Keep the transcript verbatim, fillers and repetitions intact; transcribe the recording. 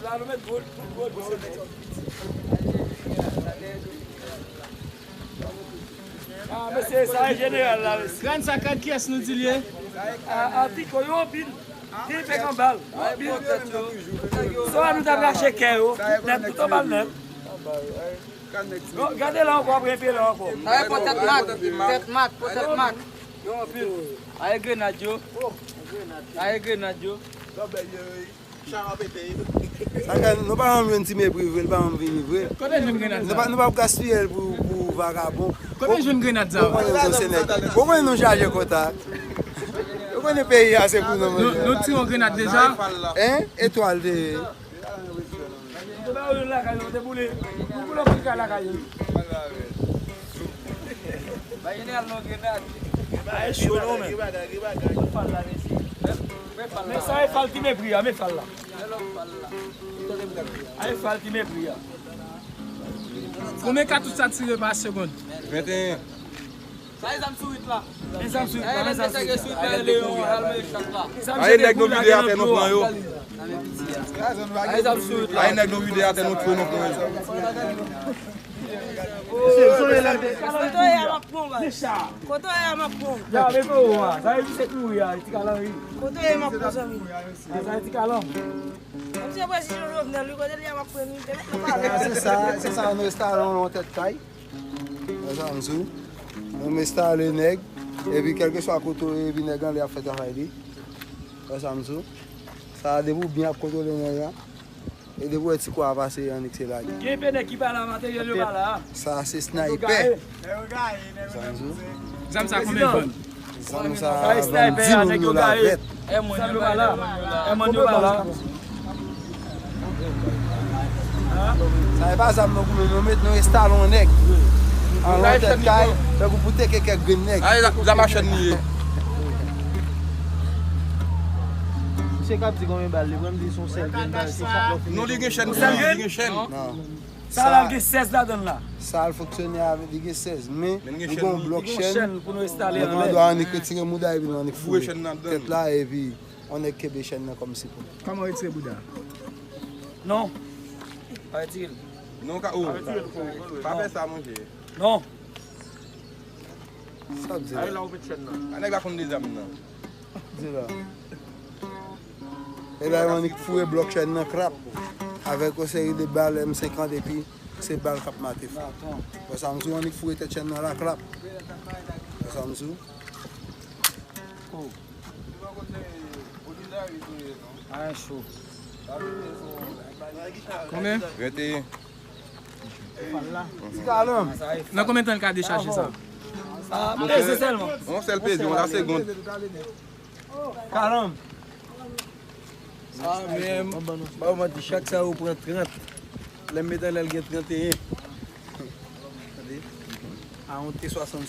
Alò, met gol, gol, gol. Ah, mesye, sa e jeneral la, mesye. Grenn sa, kad kiyès nou di l ye? A, a, Tiko, yo anpil. Gen pèk anba l. Yo anpil. Swa nou t ap rache kè yo. Nèt, tout anba l nèt. Yo, gade la ankò, apre, epi la ankò. Sa e pòtèt mak, tèt mak, pòtèt mak. Yo anpil. Aye grenad yo. Aye grenad yo. Chan an pete. Sa fè nou pa janm jwenn Ti Mepri vre, li pa janm vini vre. Kote jwenn grenad sa? Nou pa, nou pa gaspiye l pou, pou vagabon. Kote jwenn grenad sa? Ou konnen nou se nèg. Ou konnen nou chaje kontak. Ou konnen peyi a se pou nou. Nou, nou tire yon grenad deja. Hein? Etwal te ye. Yo te ba yo youn lakay yo, yo te boule. Yo boule yon kika lakay yo. Ba jeneral non grenad. Ba e cho non, men. Kot fal la, mesye? Men sa e fal Ti Mepri a, men fal la. A e fal Ti Mepri a. Konbyen katouch sa tire pa segonn? Venteyen. Sa e zam sou rit la. Men zam sou rit la, men zam sou rit la. Aye nèg nou vide atè nou pran yo. Aye zam sou rit la. Aye nèg nou vide atè nou tchwe nou pran yo. Kote w ye a m ap pran w, baz. Kote w ye a m ap pran w. Ya, men pou ou a. Sa e misye ki mouri a, ti kalan wi. Kote w ye m ap pran w, zanmi. A, sa e ti kalan. Misye prezidan Jovenel wi, kote l ye a m ap pran l wi. Te mèt nan palè. Se sa, se sa, nou enstale yon tèt kay. Wè sa m di w? Nou enstale nèg, epi kèlkeswa kote w ye, epi nèg anlè ap fè travay li. Wè sa m di w? Sa a, depi w byen ap kontwole nèg la, e depi w wè ti kwa a pase, annik se lage. Gen pe nèg ki pa la, materyèl yo pa la. Sa a se sniper. Wè sa m di w? Zam sa konbyen vann? Zam sa vann di moun dola vèt. Zam yo pa la. Zam yo pa la. Sa e pa zam nan goumen, nou met, nou enstale yon nèg. An yon tèt kay, tankou pou teke kèk grenn nèg. Ay, zam a chèn li ye. Misye k ap di konbyen bal li pran, m di se yon sèl grenn bal, se chak lè w fini. Non, li gen chèn, li gen chèn. Non. Sa la gen sèz ladan l la. Sa l fonksyone avè li gen sèz, men li gen yon blòk chèn. Li gen chèn pou nou enstale anlè. Donk nou dwe annik retire mouda epi nou annik foure tèt la epi yon nèg kenbe chèn nan kòm sipò. Kòman retire bouda? Non. Pa retire l. Non, ka, oh. Pa fè sa, monchè. Non. Sa w ap di la? Ay la ou met chèn nan. A nèg la konn de zam nan. Di la. E la, yo annik foure blòk chèn nan krap. Avèk yon seri de bal M senkant epi se bal k ap mate fò. Wè sa m di w, annik foure tèt chèn nan la krap. Wè sa m di w. Oh. A, cho. Konbyen? Venteyen. Ti kalanm. Nan konbyen tan l ka dechaje sa? Sa peze sèlman. Yon sèl peze, yon la segonn. Kalanm. Sa menm, pa w manti, chak sa yo pran trant. Lè m met anlè l gen tranteyen. Tande? A yon T swasannsis.